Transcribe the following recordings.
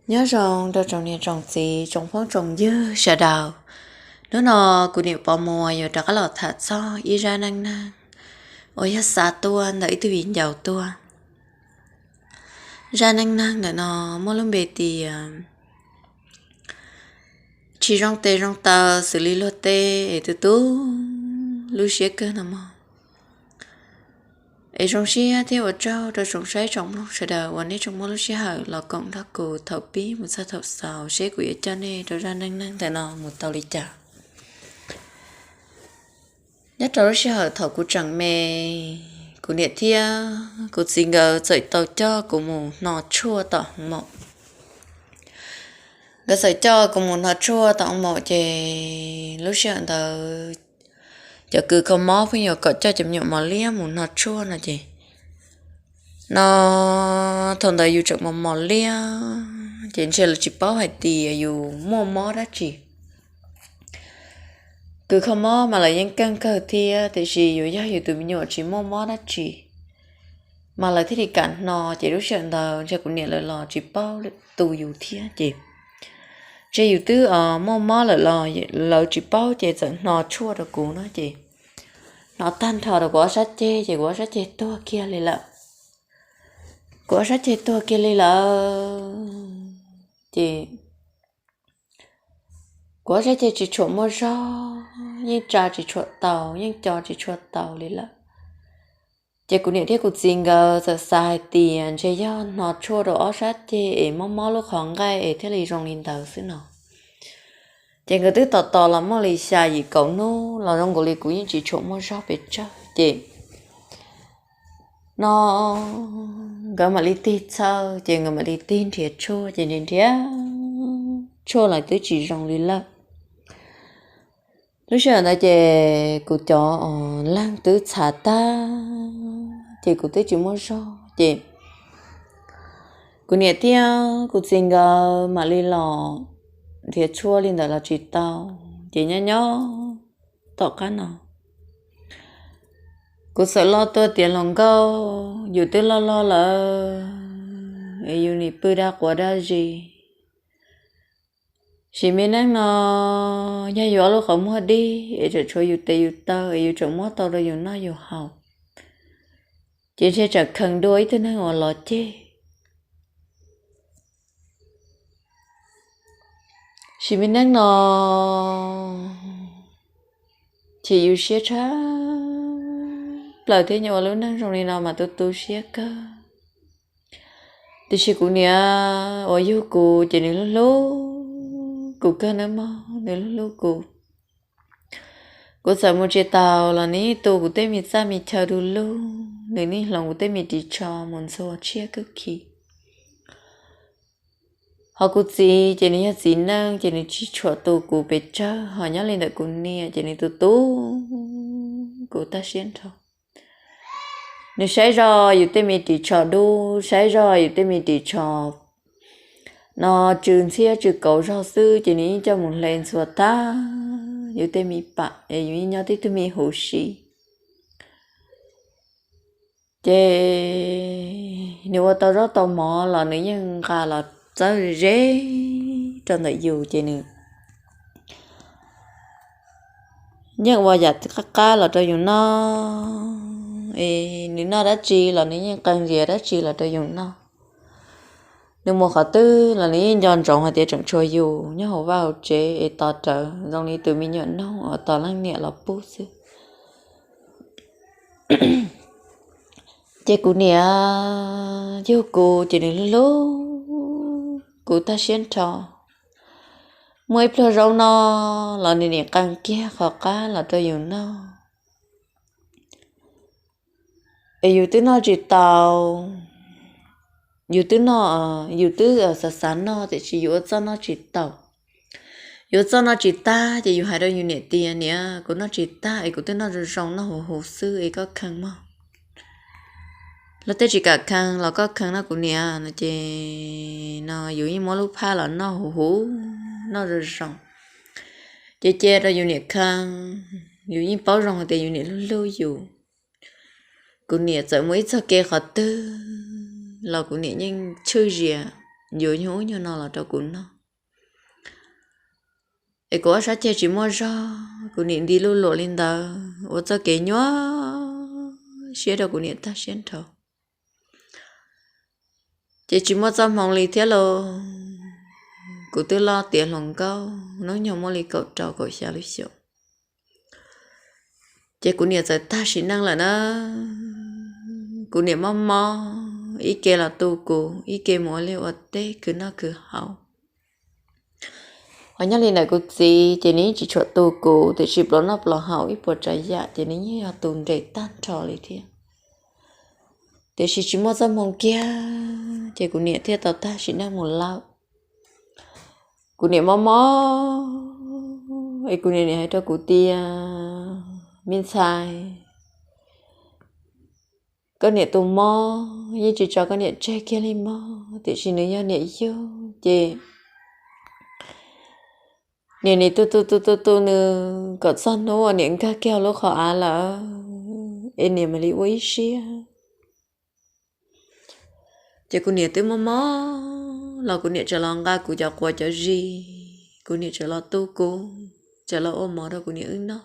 Nyob zoo rau tsoom niam tsoom txiv tsoom phooj tsoom ywg sawv daws. Hnub no kuv niam Pov Muas yuav rov qab los tham txog ib zaj neej neeg uas yog xa tuaj ntawm ib tug viv ncaus tuaj. Zaj neej neeg ntawm no muaj lub npe tias tsis zoo tes zoo taw xws li luag teb es tu tu lub siab kawg no mog. Es zoo siab thiab ua tsaug rau tsoom saib tsoom mloog sawv daws uas nej tseem muaj lub sij hawm los koom nrog kuv thaum pib mus txog thaum xaus seb kuv yuav coj nej rau zaj neej neeg ntawm no mus tau li cas. Nyob rau lub sij hawm thaum kuv tseem me, kuv niam thiab kuv txiv nkawd txawm tau coj kuv mus hno tshuaj tom hoo maum. Nkawd txawm coj kuv mus hno tshuaj tom hoo maum ces lub sij hawm ntawd cov kws kho mob pheej yuav kom coj cov me nyuam mos liab mus hno tshuaj no ces, no thaum ntawd yus tseem mos mos liab ces ntshe lawv tsis paub hais tias yus muaj mob dab tsi. Kws kho mob mas lawv yeej keej kawg thiab tiam sis yus yog yus tus me nyuam tsis muaj mob dab tsi mas lawv thiaj li kam hno. Ces lub sij hawm ntawd ntshe kuv niam lawv los tsis paub tu yus thiab ces ntshe yus twb muaj mob lawm los lawv tsis paub ces txawm hno tshuaj rau kuv no ces hno tag nrho rau kuv ob sab ceg ces kuv ob sab ceg tuag kiag li lawm. Kuv ob sab ceg tuag kiag li lawm ces kuv ob sab ceg tsis tshuam muaj zog, yeej tsa tsis tshuam tau, yeej co tsis tshuam tau li lawm. Ces kuv niam thiab kuv txiv nkawd txawm xav hais tias ntshe yog hno tshuaj rau ob sab ceg es mob mob lub qhov nqaij es thiaj li zoo li ntawd xwb no. Ces nkawd twb tos tos los muaj li xya yim kaum hnub los zoo nkaus li kuv yeej tsis tshuam muaj zog pes tsawg ces no nkawd mam li tig txhawj ces nkawd mam li tig nrhiav tshuaj ces nrhiav nrhiav tshuaj los twb tsis zoo li lawm. Lub sij hawm ntawd ces kuv cov leeg twb txhav tag ces kuv twb tsis muaj zog ces kuv niam thiab kuv txiv nkawd mam li los nrhiav tshuaj li ntawd los tsis tau ces nyob nyob tom qab no kuv txawm loj tuaj tiav hluas nkauj, yus twb loj loj lawm es yus nim pw dab quav dab zis. Sim me neej no yog yus ob lub qhov muag dig es tseem tshuav yus tes yus taw es yus tseem muab tau rau yus noj yus haus ces ntshe tseem kheev dua ib tug neeg uas los ceg. Sim me neej no chim yus siab tshaj plaws thiab nyob ua lub neej zoo li no mas tu tu siab kawg. Tiam sis kuv niam uas yug kuv ces nws hlub hlub kuv kawg nawb mog, nws hlub hlub kuv. Kuv txawm mus tsis taus los nws yeej tu kuv tej me txaj me chaw du lug, nws yeej hloov kuv tej me ris tsho mus ntxhua tshiab kawg khi. Ho kuv txiv ces nws yog txiv neej ces nws tsis tshua tu kuv pes tsawg, ho nyob li ntawm kuv niam ces nws tu tu kuv tag siab nrho. Nws saib zoj yus tej me ris tsho dub, saib zoj yus tej me ris tsho no tsw ntxhiab tsw kauv zog xwb ces nws yeej coj mus hle ntxhua tag yus tej me pam es yus yeej nyob tib tug me huv si. Ces nws ua tau zaub tau mov los nws yeej nqa los txawb ze rau ntawm yus ces nws yeej ua yam qab qab los rau yus noj. Es nws noj dab tsi los nws yeej qee zias dab tsi los rau yus noj. Nws mus qhov twg los nws yeej nco ntsoov hais tias tseem tshuav yus nyob hauv vaj hauv tsev es tos rawv zoo li tus me nyuam noog uas tos leej niam los pub xwb. Ces kuv niam yug kuv ces nws hlub hlub kuv tag siab nrho. Muaj ib pluag zaub noj los nws nim qee kiag qhov qab los rau yus noj. Es yus twb noj tsis tau, yus twb noj, yus twb xav xav noj tiam sis yus ua txuj noj tsis tau. Yus ua txuj noj tsis tag ces yus hais rau yus niam tias, niam, kuv noj tsis tag es kuv twb noj zoo zoo noj huv huv xwb es koj kheev mog. Luag tej tsis kam kheev los koj kheev no kuv niam no ces no yus yeej muab lub phaj los noj huv huv, noj zoo zoo. Ces cia rau yus niam kheev, yus yeej paub zoo hais tias yus niam hlub hlub yus. Kuv niam txawm mus ib txog kev qhov twg los kuv niam yeej tshwj zias yuav nyuag ub nyuag no los rau kuv noj. Es kuv ob sab ceg tsis muaj zog, kuv niam nti luj luam li ntawd ua txoj kev nyuaj siab rau kuv niam tag siab nrho. Ces tsis muaj txoj hmoo li thiab los, kuv twb loj tiav hluas nkauj, hnub nyoog muaj li kaum rau kaum xya lub xyoos. Ces kuv niam txawm tag sim neej lawm na. Kuv niam mob mob, ib ke los tu kuv, ib ke mus ua liaj ua teb khwv noj khwv haus. Ho nyob li ntawm kuv txiv ces nws yeej tsis tshua tu kuv, tiam sis pluas noj pluas haus ib puas tsav yam ces nws yeej yog tus nres tag nrho li thiab. Tiam sis tsis muaj txoj hmoo kiag ces kuv niam thiaj tau tag sim neej mus lawm. Kuv niam mob mob es kuv niam nim hais rau kuv tias, me ntxhais, koj niam tus mob yeej tsis tso koj niam tseg kiag li mog, tiam sis nws yog niam yug ces niam nim tu tu tu tu tu nws kom txog hnub uas niam nkag kiag lub qhov av lawm es niam mam li ua ib siab. Ces kuv niam twb mob mob los kuv niam tseem los nqa kuv cov quav cov zis, kuv niam tseem los tu kuv, tseem los ua mov rau kuv niam wb noj.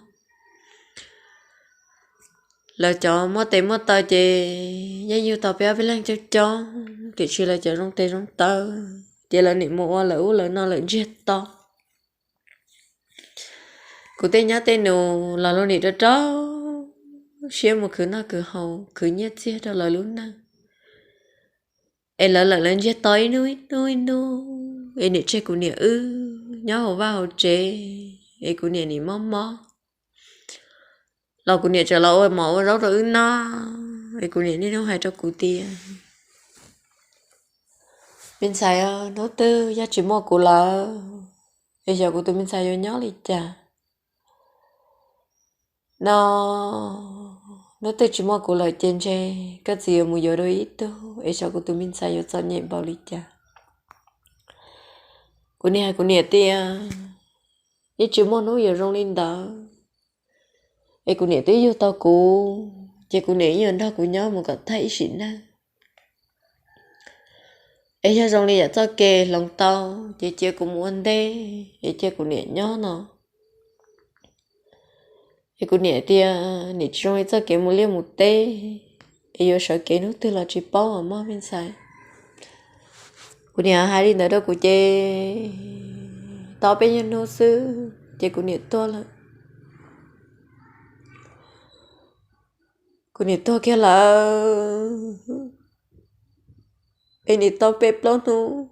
Lawv cov muaj tes muaj taw ces yeej yug tau peb ob peb leeg coob coob, tiam sis lawv cov zoo tes zoo taw ces lawv nim mus ua lawv ub lawv no lawm ntsiag to. Kuv tej nyab tej nus los luag nim rau rau siab mus khwv noj khwv haus khwv nyiaj txiag rau lawv lub neej. Es lawv lawm lawv ntsiag to ib hnub ib hnub ib hnub es nim tseg kuv niam wb nyob hauv vaj hauv tsev es kuv niam nim mob mob los kuv niam tseem los ua mov ua zaub rau wb noj. Es kuv niam niaj hnub hais rau kuv tias, me ntxhais, hnub twg yog tsis muaj kuv lawm es xyov kuv tus me ntxhais yuav nyob li cas no. Hnub twg tsis muaj kuv lawm ces ntshe koj txiv yuav mus yuav dua ib tug es xyov kuv tus me ntxhais yuav txom nyem npaum li cas. Kuv niam hais kuv niam tias, yeej tsis muaj hnub yuav zoo li ntawd. Es kuv niam twb yug tau kuv ces kuv niam yuav nrog kuv nyob mus kom tag ib sim neej. Es yog zoo li yam txoj kev hloov tau ces cia kuv mus ua ntej es cia kuv niam nyob no. Es kuv niam tias, nim tsis zoo li txoj kev mus liaj mus teb es yuav sawv kev hnub twg los tsis paub os mog me ntxhais. Kuv niam hais li ntawd rau kuv ces tau peb nyuag hnub xwb ces kuv niam tuag lawm. Kuv niam tuag kiag lawm es nim tau peb plaub hnub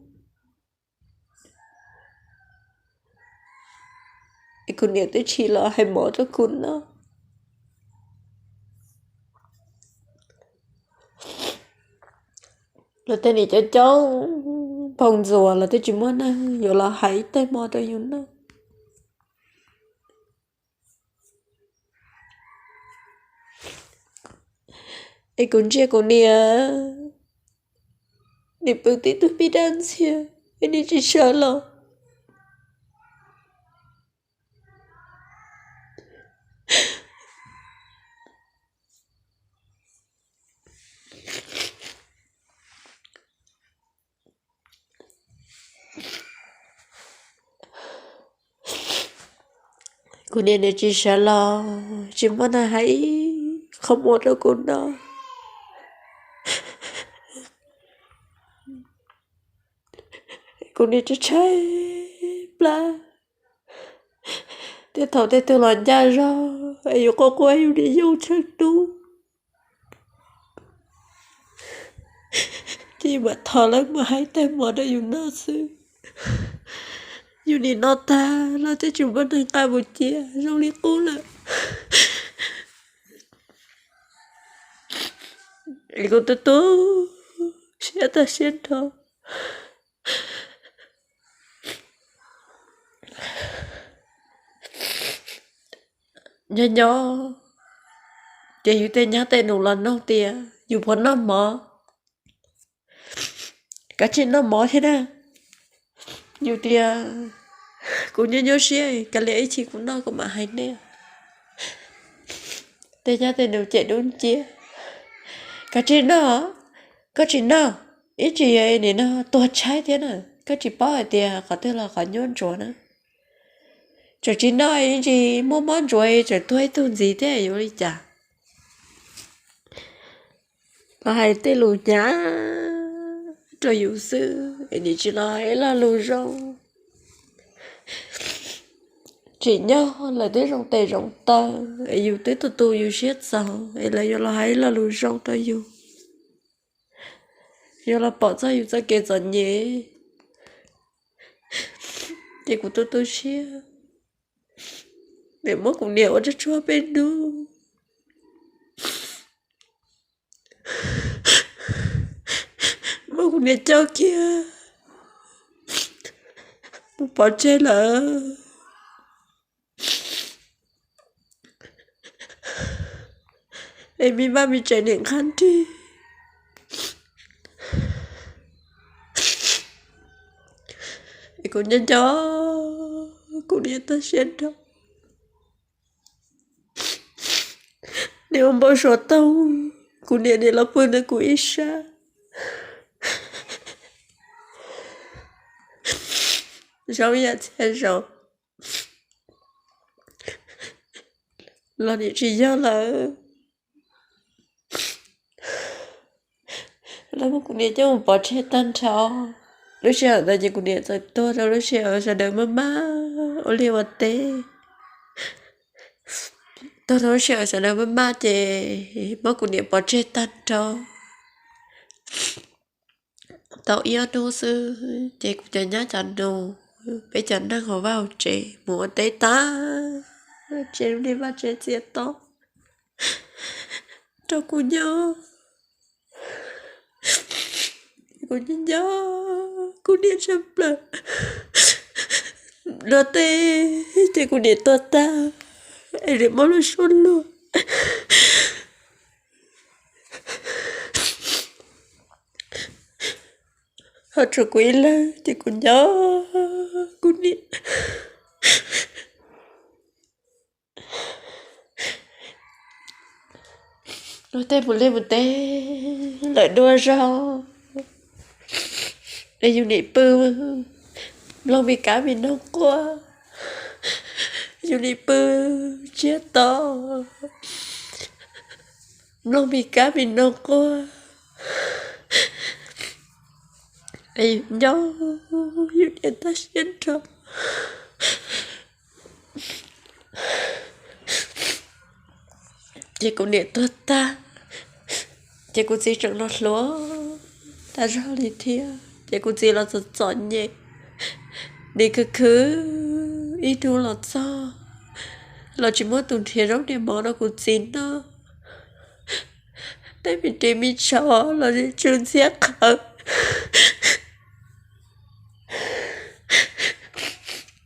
es kuv niam twb tsis los hais mov rau kuv noj. Los tej nim coob coob npoo ntxuas los twb tsis muaj neeg yuav los hais ib teg mov rau yus noj. Es kuv ntsia kuv niam, nim pw tib tug pib dab ntxhias es nim tsis sawv los. Kuv niam nim tsis sawv los tsis muaj neeg hais ib qho mov rau kuv noj. Kuv niam tshaib tshaib plab, tej thaum tej tug los ncaj zog es yus quaj quaj yus niam yoo tsheej tub. Ces yus mam thov lawv mus hais teg mov rau yus noj xwb. Yus nim no tag los twb tsis muaj neeg nqa mus cia, zoo li qub lawm. Es kuv tu tu siab tag siab nrho. Nyob nyob ces yus tej nyab tej nus los nug tias yus puas noj mov, kav tsij noj mov thiab na. Yus tias kuv nyuaj nyuaj siab, kav liam ib chim kuv noj kuv mam hais nej. Tej nyab tej nus cem dub nciab, kav tsij noj, koj tsis noj Ib tsis yog nim no tuag tshaib thiab na, koj tsis paub hais tias qhov twg los qhov nyuaj ntsuav na. Tseem tsis noj ib ntsis muaj mob ntsuav tseem tuag ib tug ntxiv thiab yuav li cas? Los hais tej lus hnyav rau yus xwb es nim tsis los hais ib lo lus zoo, tsim nyog lawv twb zoo tes zoo taw es yus twb tu tu yus siab txaus es lawv yuav los hais ib lo lus zoo rau yus, yuav los pom txog yus txoj kev txom nyem. Ces kuv tu tu siab, niam muab kuv niam ua tsuag tsuag peb hnub, muab kuv niam coj kiag mus pov tseg lawm. Es me vaj me tsev niam nqhab nrig, es kuv nco nco kuv niam tag siab nrho. Niam ua npau suav tau, kuv niam nim los pw ntawm kuv ib sab, zoo yam txhia zaus los nim tsis yog lawm. Lawv muab kuv niam coj mus pov tseg tag nrho. Lub sij hawm ntawd ces kuv niam txawm tuag rau lub sij hawm sawv daws maj maj ua liaj ua teb, tuag rau lub sij hawm sawv daws maj maj ces muab kuv niam pov tseg tag nrho. Tau ib ob hnub xwb ces kuv cov nyab cov nus, peb cov neeg hauv vaj hauv tsev mus ua teb tag, tseg lub niag vaj tsev txias to rau kuv nyob. Kuv nco nco kuv niam tshaj plaws. Luag tej ces kuv niam tuag tag es nim muab lub suab luag. Ho tshuav kuv ib leeg ces kuv nco kuv niam. Luag tej mus liaj mus teb lawm dua zaug, es yus nim pw mloog me kab me noog quaj, yus nim pw tsiab to mloog me kab me noog quaj, es yus nco yus niam tag siab nrho. Ces kuv niam tuag tag, ces kuv txiv tseem los hluas tas zog li thiab. Ces kuv txiv los txom txom nyem, nim khwv khwv ib hnub los txog los tsis muab tus nrhiav zaub nrhiav mov rau kuv txiv noj. Tej me ris me tsho los tsw ntxhiab qhawv,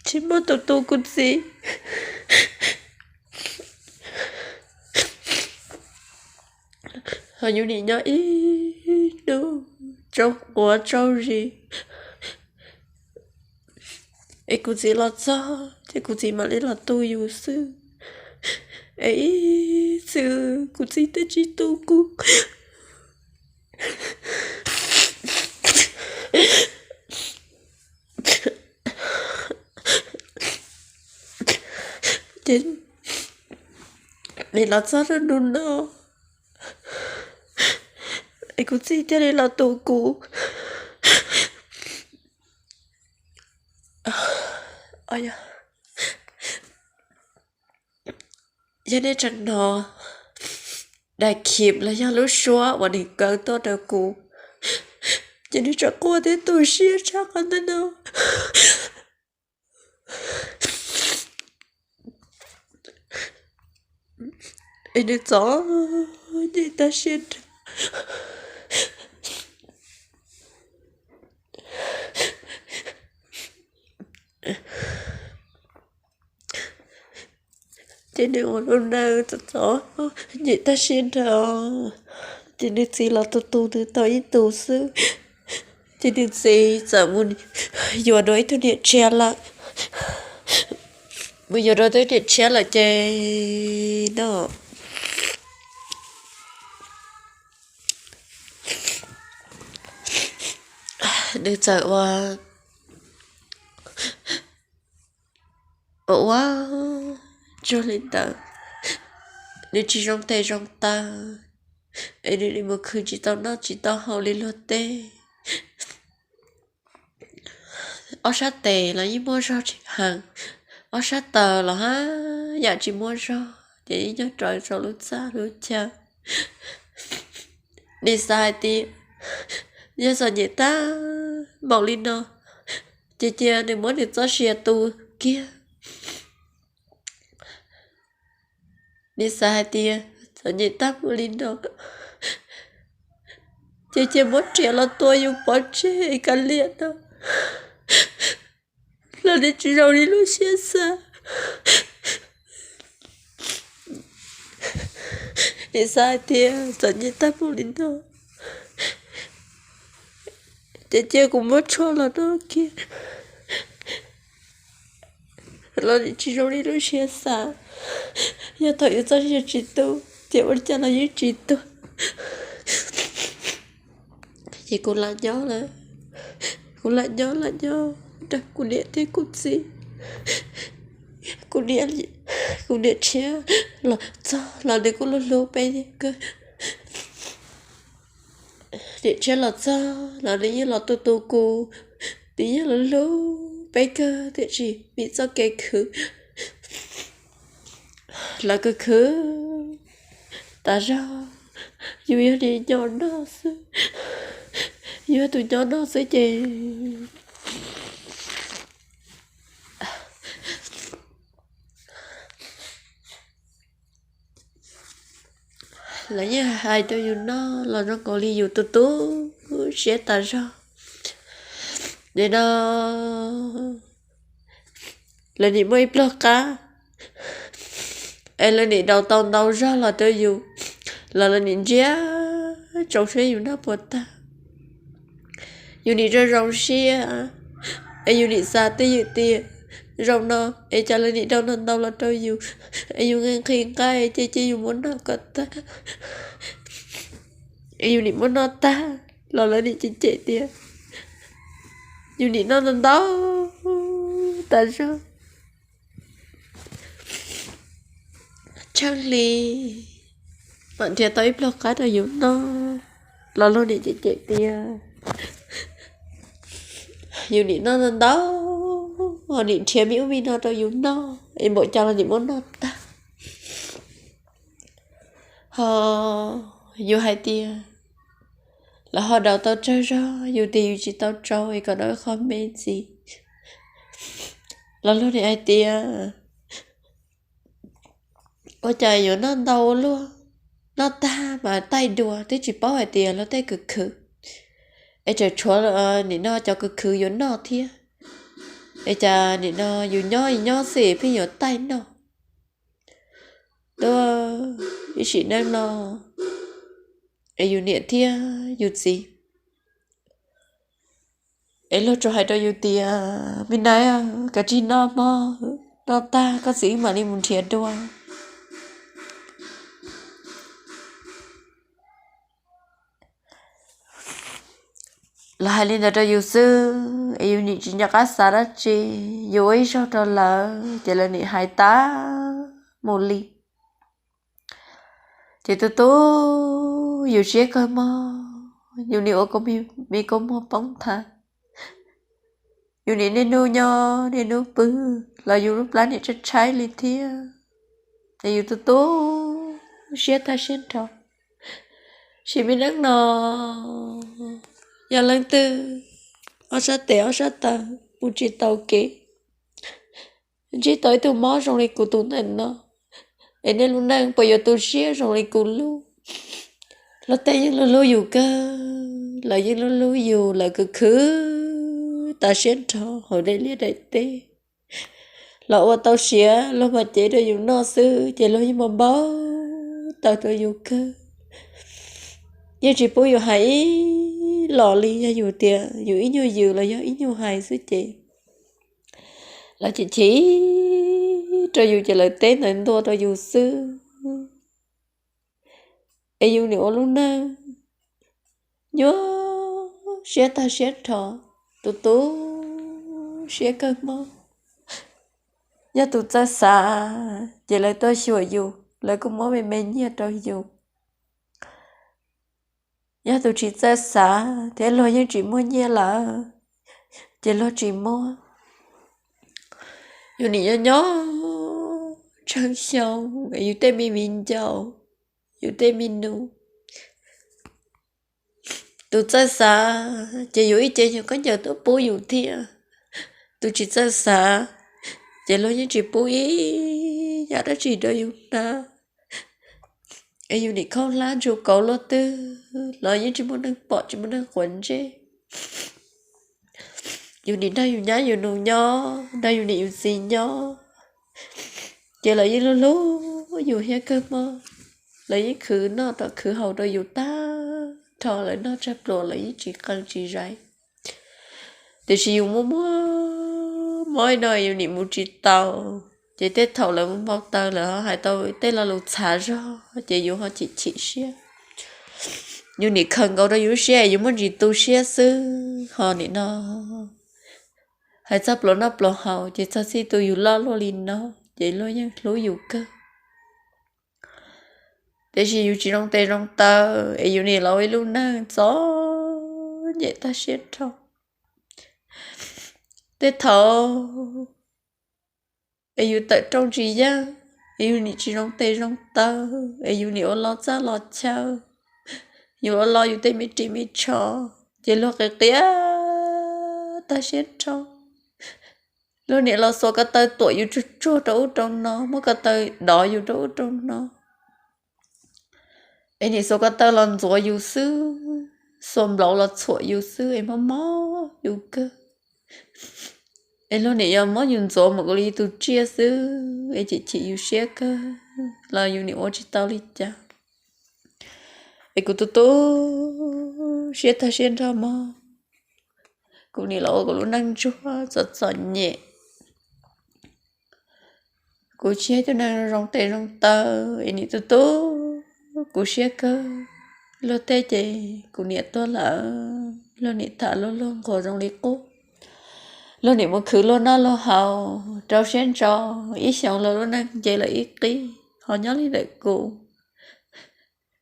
tsis muaj tus tu kuv txiv. Ho yus nim nyob ib hnub tsaug quav tsaug zis, es kuv txiv los txog ces kuv txiv mam li los tu yus xwb. Es ib txwm kuv txiv twb tsis tu kuv. Ces nim los txog rau hnub no, es kuv txiv thiaj li los tu kuv. Yog nej tseem hnov dais khim los yog lub suab uas nws kaw tuaj rau kuv, ces nws tseem quaj thiab tu siab tshaj qhov ntawd no. Es nws txom nyem tag siab nrho. Ces nws ua lub neej txom txom nyem tag siab nrho. Ces nws txiv los tu tu nws tau ib tug xwb. Ces nws txiv txawm mus yuav dua ib tug niam tshiab lawm. Mus yuav dua tus niam tshiab lawm ces no, nws txawm ua, ua ua tsuag li ntawd, nws tsis zoo tes zoo taw, es nws nim mus khwv tsis tau noj tsis tau haus li luag tej. Ob sab tes los yeej muaj zog tsis heev, ob sab taw los haj yam tsis muaj zog ces yeej nyob rau lub txaj lub chaw. Nim xav hais tias yog txom nyem tag npaum li no ces cia nws muab nws txoj sia tu kiag. Nim xav hais tias txom nyem tag npaum li no ces cia muab riam los tua yus pov tseg kav liam no los nim tsis zoo li lub siab xav. Nim xav hais tias txom nyem tag npaum li no ces cia kuv muab tshuaj los noj kiag los nim tsis zoo li lub siab xav. Yog thaum yus txoj sia tsis tu ces ua li cas los yeej tsis tuag. Ces kuv lam nyob lawm, kuv lam nyob lam nyob nrog kuv niam thiab kuv txiv. Kuv niam, kuv niam tshiab los txog los nws kuj hlub hlub peb kawg. Niam tshiab los txog los nws yeej los tu tu kuv, nws yeej los hlub peb kawg tiam sis vim txoj kev khwv lawv khwv khwv tas zog, yus yog niag nyob noj xwb, yus yog tus nyob noj xwb ces lawv yeej hais rau yus noj los zoo nkaus li yus tu tu siab tas zog. Nim no lawv nim muaj ib pluag qab es lawv nim daus tau ntau zog los rau yus, los lawv nim ntsia tsoo saib yus noj puas tag. Yus nim zoo zoo siab es yus nim xav twj ywm tias zaum no es cas lawv nim daus ntau ntau los rau yus es yus nqhis nqhis nqaij ces cia yus muab noj kom tag. Es yus nim muab noj tag los lawv nim cem cem tias yus nim noj ntau ntau tas zog. Tsheej hli mam nrhiav tau ib pluag qab rau yus noj los luag nim cem cem tias yus nim noj ntau ntau, ho nim nrhiav me ub me no rau yus noj es npaum cas los nim muab noj tag. Ho yus hais tias lawv ho daus tau tsawg zog, yus tias yus tsis tau tsau es kom daus ib qho me ntxiv los luag nim hais tias ua cas yuav noj ntau ua luaj, noj tag mas taij dua twb tsis paub hais tias luag tej khwv khwv es tseem tshuav nim no cov khwv khwv yuav noj thiab. Es cas nim no yus nyob nyob xwb pheej yuav taij noj. Tuaj ib sim neej no es yus niam thiab yus txiv es luag tsuas hais rau yus tias me nais, kav tsij noj mog, noj tag koj txiv wb mam li mus nrhiav dua. Lawv hais li ntawd rau yus xwb es yus nim tsis nco qab xav dab tsi. Yus ua ib zaug rau lawv ces lawv nim hais tas mus li. Ces tu tu yus siab kawg mog, yus nim ua me kua muag poob nthav. Yus nim niaj hnub nyob niaj hnub pw los yus lub plab nim tshaib tshaib li thiab. Es yus tu tu siab tag siab nrho. Sim me neej no yog leej twg ob sab tes ob sab taw mus tsis tau kev, ntsib tau ib tug mob zoo li kuv tus ntawm no, es nej lub neej puas yuav tu siab zoo li kuv lub? Luag tej yeej hlub hlub yus kawg, lawv yeej hlub hlub yus, lawv khwv khwv tas siab nrho hauv daim liaj daim teb. Los ua tau siav luag mas cev rau yus noj xwb ces luag yeej npau npau taws rau yus kawg. Yeej tsis pub yus hais ib los li, yog yus tias yus ib nyuag yws los yog ib nyuag hais xwb ces lawv chim chim rau yus ces lawv teb ntawd ntua rau yus xwb. Es yus nim ua lub neej nyuaj siab tag siab nrho. tus tu siab kawg mob. Yog tus txawj xav ces lawv tuaj xyuas yus, lawv kuj muab me me nyiaj rau yus. Yog tus tsis txawj xav thiab luag yeej tsis muaj nyiaj lawm, ces luag tsis muab. Yus nim nyob nyob tsheej xyoo, yus tej me viv ncaus, yus tej me nus. Tus txawj xav ces yus ib ce nyuag khaub ncaws tuaj pub yus thiab. Tus tsis txawj xav ces luag yeej tsis pub ib yam dab tsi rau yus hnav. Es yus nim khaub hlab ntsuj kauv luaj twg los yeej tsis muaj neeg pom, tsis muaj neeg quav ntsej. Yus nim nrog yus nyab yus nus nyob, nrog yus niam yus txiv nyob, ces lawv yeej hlub hlub yus thiab kawg mob. Lawv yeej khwv noj rau khwv haus rau yus tag nrho, lawv noj tsawg pluas lawv yeej tsis qee tsis zais. Tiam sis yus muaj muaj mob no yus nim mus tsis tau, ces tej thaum lawv mus npau taws lawv ho hais tau tej lo lus txhav zog ces yus ho chim chim siab. Yus nim khaws nkaus rau yus lub siab, yus muaj ntsis tu siab xwb ho nim no hais txog pluas noj pluas haus ces txog txij tu yus loj luaj li no, ces luag yeej hlub yus kawg. Tiam sis yus tsis zoo tes zoo taw, es yus nim los ua ib lub neej txom nyem tag siab nrho. Tej thaum es yus tawm rooj tsis yeej, es yus nim tsis zoo tes zoo taw, es yus nim ua los txaj los chaw, yus ua los yus tej me ris me tsho, ces luag qias qias tag siab nrho. Luag nim los xuas ko taw tuam yus tsuag tsuag rau ub rau no, muab ko taw dov yus rau ub rau no, es nim xuas ko taw los ntxuav yus xwb, xuas nplaum los txhuam yus xwb es mob mob yus kawg. Es luag nim yog muab yus ntxuav mus kuv li tus tsiaj xwb es chim chim yus siab kawg los yus nim ua tsis tau li cas. Es kuv tu tu siab tag siab nrho mog. Kuv nim los ua kuv lub neej ntsuag txom txom nyem. Kuv tsis yog ib tug neeg zoo tes zoo taw, es nim tu tu kuv siab kawg. Luag tej ces kuv niam tuag lawm, luag nim tham luag luag nquag zoo li qub. Luag nim mus khwv luag noj luag haus rau siab ntso, ib xyoos luag lub neej nce lawm ib qib, ho nyob li ntawm kuv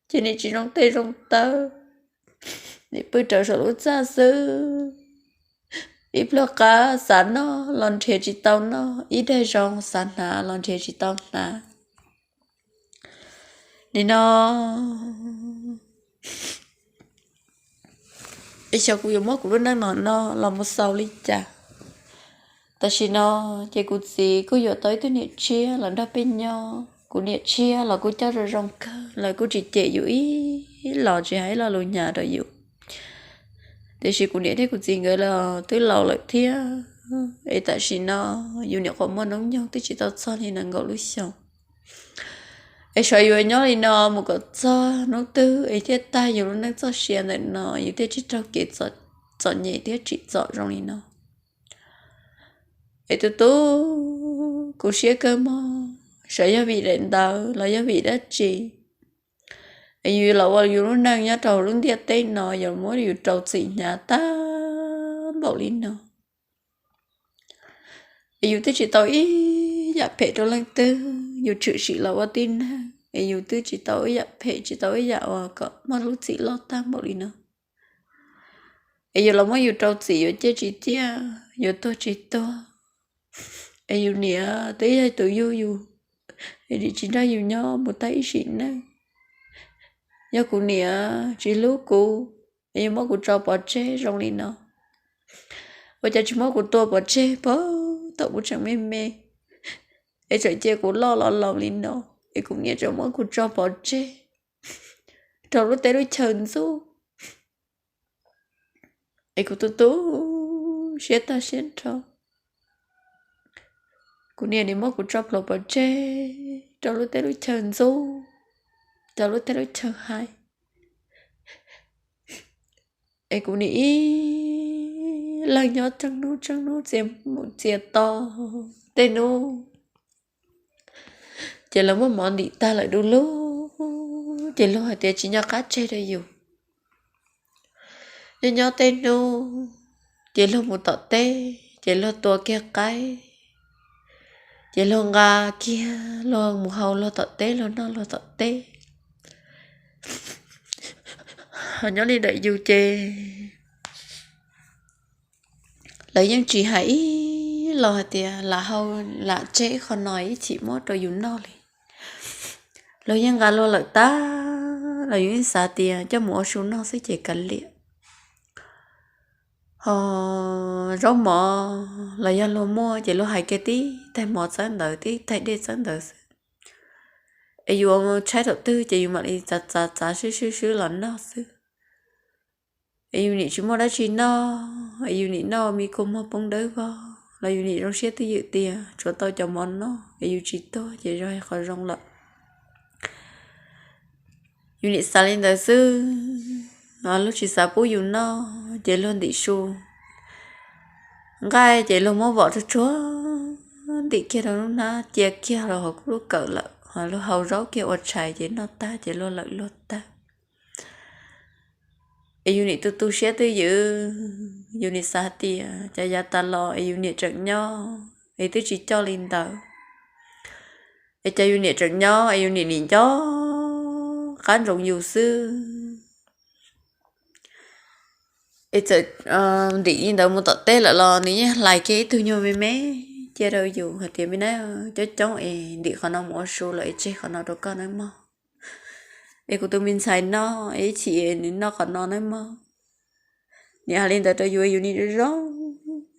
ces nim tsis zoo tes zoo taw, nim pw rau saum lub txaj xwb. Ib pluag qab xav noj los nrhiav tsis tau noj, ib daig zoo xav hnav los nrhiav tsis tau hnav. Nim no es xyov kuv yuav muab kuv lub neej no no los mus xaus li cas. Tam sim no ces kuv txiv kuj yuav tau ib tug niam tshiab los nrog peb nyob. Kuv niam tshiab los kuj coj zoo zoo kawg, lawv kuj tsis cem yus ib los, tsis hais ib lo lus hnyav rau yus. Tiam sis kuv niam thiab kuv txiv nkawd los twb laus lawm thiab, es tam sim no yus nyuam qhuav muaj hnub nyoog twb tsis tau txog li nees nkaum lub xyoos. Es xyov yuav nyob li no mus kom txog hnub twg es thiaj tag yus lub neej txoj sia ntawm no, yus thiaj tsis raug kev txom nyem thiab tsim txom zoo li no. Es tu tu kuv siab kawg mog, xyov yog vim daim ntawd los yog vim dab tsi, es yus los ua yus lub neej nyob rau lub ntiaj teb no yuav muab yus rau txim hnyav tag npaum li no. Es yus twb tsis tau ib yam phem rau leej twg, yus tshwm sim los ua tib neeg es yus twb tsis tau ib yam phem, tsis tau ib yam uas kom muaj lub txim loj tag npaum li no. Es yus los muab yus rau txim yuav ciaj tsis ciaj, yuav tuag tsis tuag. Es yus niam twb yog tus yug yus, es nim tsis nrog yus nyob mus tag ib sim neej. Yog kuv niam tsis hlub kuv, es yuav muab kuv tso pov tseg zoo li no, ua cas tsis muab kuv tua pov tseg puag thaum kuv tseem me me, es tseem cia kuv loj los laus li no, es kuv niam tseem muab kuv tso pov tseg rau lub teb lub chaw ntxub. Es kuv tu tu siab tag siab nrho. Kuv niam nim muab kuv tso plhuav pov tseg rau lub teb lub chaw ntxub, rau lub teb lub chaw hais. Es kuv nim ib leeg nyob tsheej hnub tsheej hnub txias mus txias to. Tej hnub ces lawv muab mov ntim tag lawm du lug, ces luag hais tias tsis nco qab tseg rau yus. Nyob nyob tej hnub Ces luag mus tom teb ces luag tua kiag qaib, ces luag nqa kiag luag mus hau luag tom teb, luag noj luag tom teb. Ho nyob li ntawm yus ces lawv yeej tsis hais ib los hais tias lam hau lam tseg qhov no ib chim muab rau yus noj li. Luag yeej nqa luag lawm tag los yus yeej xav tias coj mus ua su noj xwb ces kav liam. Ho zaub mov los yog luag muaj ces luag hais kiag tib tais mov txawb ntawd tib tais dej txawb ntawd xwb. Es yus tshaib thaum twg ces yus mam li txav txav txav swb swb swb los noj xwb. Es yus nim tsis muaj dab tsi noj, es yus nim noj me kua muag poob dawb vog los yus nim zoo siab twj ywm tias tsuav tau cov mov noj es yus tsis tuag ces yog qhov zoo lawm. Yus nim xav li ntawd xwb, luag tsis xav pub yus noj ces luag ntim su nqaij ces luag muab vom tsuag tsuag ntim kiag rau lub hnab cia kiag rau hauv kuv lub kawm lawm, luag hau zaub kiag ua tshais ces noj tag ces luag lawm luag tag. Es yus nim tu tu siab twj ywm, yus nim xav tias cas yav tas los es yus niam tseem nyob es twb tsis coj li ntawd, es cas yus niam tseem nyob es yus niam nim nco qab ntsoov yus xwb. Es txawm ntim li ntawd mus tom teb lawm los nws yeej hlais kiag ib tug nyuag me me cia rau yus hais tias me na, coob coob es ntim qhov no mus ua su lawm es tseg qhov no rau koj nawb mog. Es kuv tus me ntxhais noj es ib chim nws noj qhov no nawb mog. Nim hais li ntawd rau yus, yus nim zoo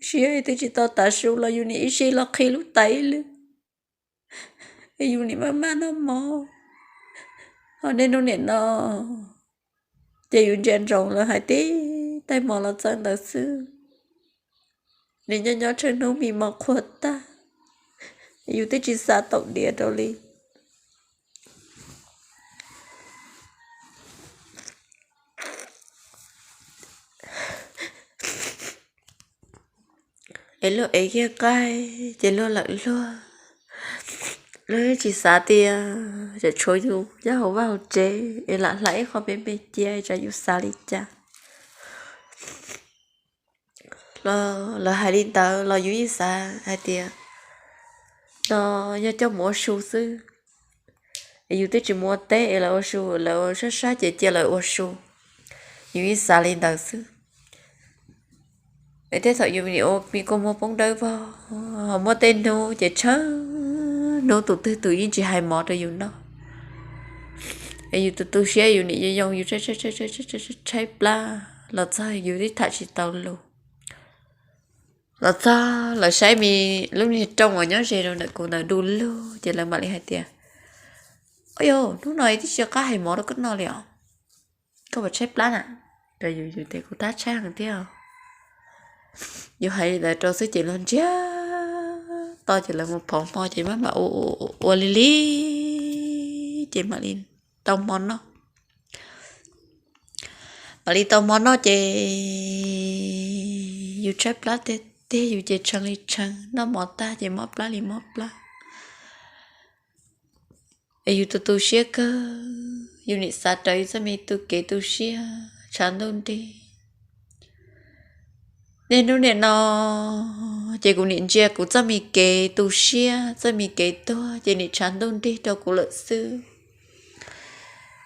siab twb tsis tau tav su los yus nim ib sij los qhi lub tais lawm. Es yus nim maj maj noj mov, ho niaj hnub nim no ces yus ntsia ntsoov lawv hais tib tais mov los txawb ntawd xwb. Nim nyob nyob tsheej hnub me mov qhuav tag, yus twb tsis xav taum diav rau li. Es luag ev kiag qaib ces luag lawm luag, luag tsis xav tias tsam tshuav yus nyob hauv vaj hauv tsev es lam hlais ib qho me me cia tsam yus xav li cas. Lawv hais li ntawd los yus yeej xav hais tias no yog coj mus ua su xwb, es yus twb tsis mus ua teb es lawv ua su, lawv ua sab sab ces cia lawv ua su. Yus yeej xav li ntawd xwb. Es tej thaum yus nim ua me kua muag poob dawb vog, muaj tej hnub ces tsheej hnub tus twg tus yeej tsis hais mov rau yus noj. Es yus tu tu siab yus nim yoo yoo yus tshaib plab los txog yus twb tham tsis tau lus. Los txog lawv saib me lub niag rooj uas nyob ze rau ntawm kuv ntawd du lug ces lawv mam li hais tias, Ua yog hnub no twb tsis qab hais mov rau koj noj li os, koj puas tshaib plab na? Yus tias kuv tab tshaib heev thiab. Yus hais li ntawd rau xwb ces luag ntsiag to ces lawv mus phov hmo ces mam mam ua ua ua li li ces mam li tau hmo noj. Mam li tau hmo noj ces yus tshaib plab tiag tiag, yus ces tshee li tshee, noj mov tag ces mob plab li mob plab. Es yus tu tu siab kawg, yus nim xav raws yus txoj me tu kev tu siab tshav ntuj nrig. Niaj hnub niaj no ces kuv nim ntsia kuv txoj me kev tu siab, txoj me kev tuag ces nim tshav ntuj nrig rau kuv lawm xwb.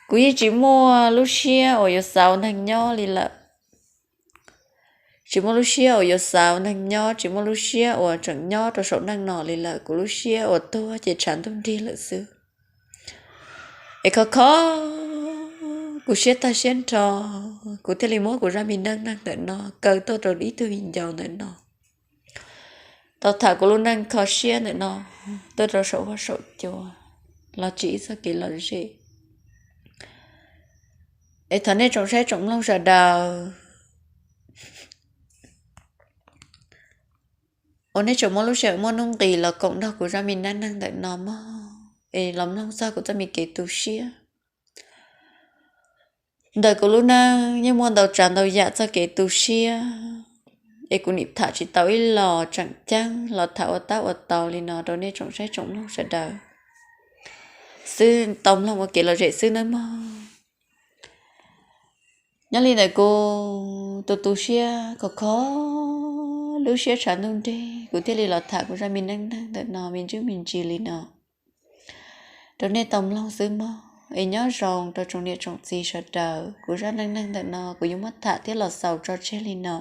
Kuv yeej tsis muaj lub siab uas yuav xav ua neeg nyob li lawm. Tsis muaj lub siab uas yuav xav ua neeg nyob, tsis muaj lub siab uas tseem nyob rau saum neej no li lawm. Kuv lub siab uas tuag ces tshav ntuj nrig lawm xwb. Es khov kho kuv siab tag siab nrho, kuv thiaj li muab kuv zaj me neej neeg ntawm no kaw tuaj rau ib tug viv ncaus ntawm no tau tham kuv lub neej kho siab ntawm no tuaj rau saum huab saum cua los tsim ib txoj kev lom zem. Es thov nej tsoom saib tsoom mloog sawv daws, uas nej tseem muaj lub sij hawm muaj nuj nqis los koom nrog kuv zaj me neej neeg ntawm no mog, es los mloog txog kuv txoj me kev tu siab. Ntawm kuv lub neej yeej muaj ntau tsav ntau yam txoj kev tu siab, es kuv nim tham tsis tau ib los tseem ceeb los tham ua tab ua tau li no rau nej tsoom saib tsoom mloog sawv daws xwb, tau mloog ua kev lom zem xwb nawb mog. Nyob li ntawm kuv tu tu siab khov kho, lub siab tshav ntuj nrig, kuv thiaj li los tham kuv zaj me neej neeg ntawm no me ntsis me ntsis li no rau nej tau mloog xwb mog. Es nyob zoo rau tsoom niam tsoom txiv sawv daws, kuv zaj neej neeg ntawm no kuv yuav muab tham thiab los xaus tso tseg li no,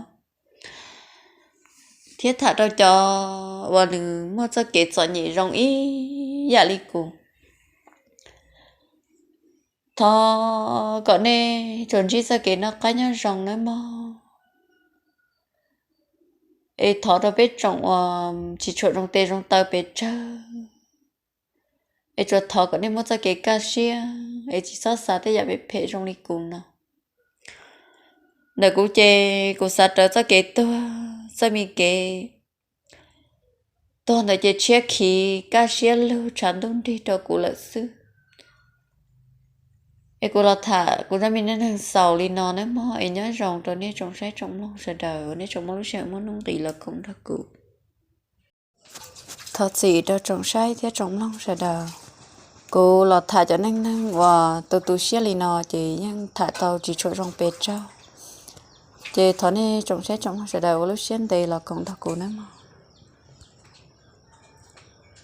thiab tham rau cov uas nws muaj txoj kev txom nyem zoo ib yam li kuv. Thov kom nej tsuas ntsib txoj kev noj qab nyob zoo nawb mog. Es thov rau peb tsoom uas tsis tshua zoo tes zoo taw pes tsawg, es tsuas thov kom nej muaj txoj kev kaj siab es tsis txhob xav tej yam phem phem zoo li kuv no. Ntawm kuv ces kuv xav rawv txoj kev tuag, txoj me kev tuag ntawd ces tshiab khiv kaj siab lug tshav ntuj nrig rau kuv lawm xwb. Es kuv los tham kuv zaj me neej neeg xaus li no nawb mog. Es nyob zoo rau nej tsoom saib tsoom mloog sawv daws, nej tsoom muaj lub sij hawm muaj nuj nqis los koom nrog kuv. Thov txim rau tsoom saib thiab tsoom mloog sawv daws. Kuv los tham cov neej neeg uas tu tu siab li no ces yeej tham tau tsis tshua zoo pes tsawg. Ces thov nej tsoom saib tsoom mloog sawv daws ua lub siab ntev los koom nrog kuv nawb mog.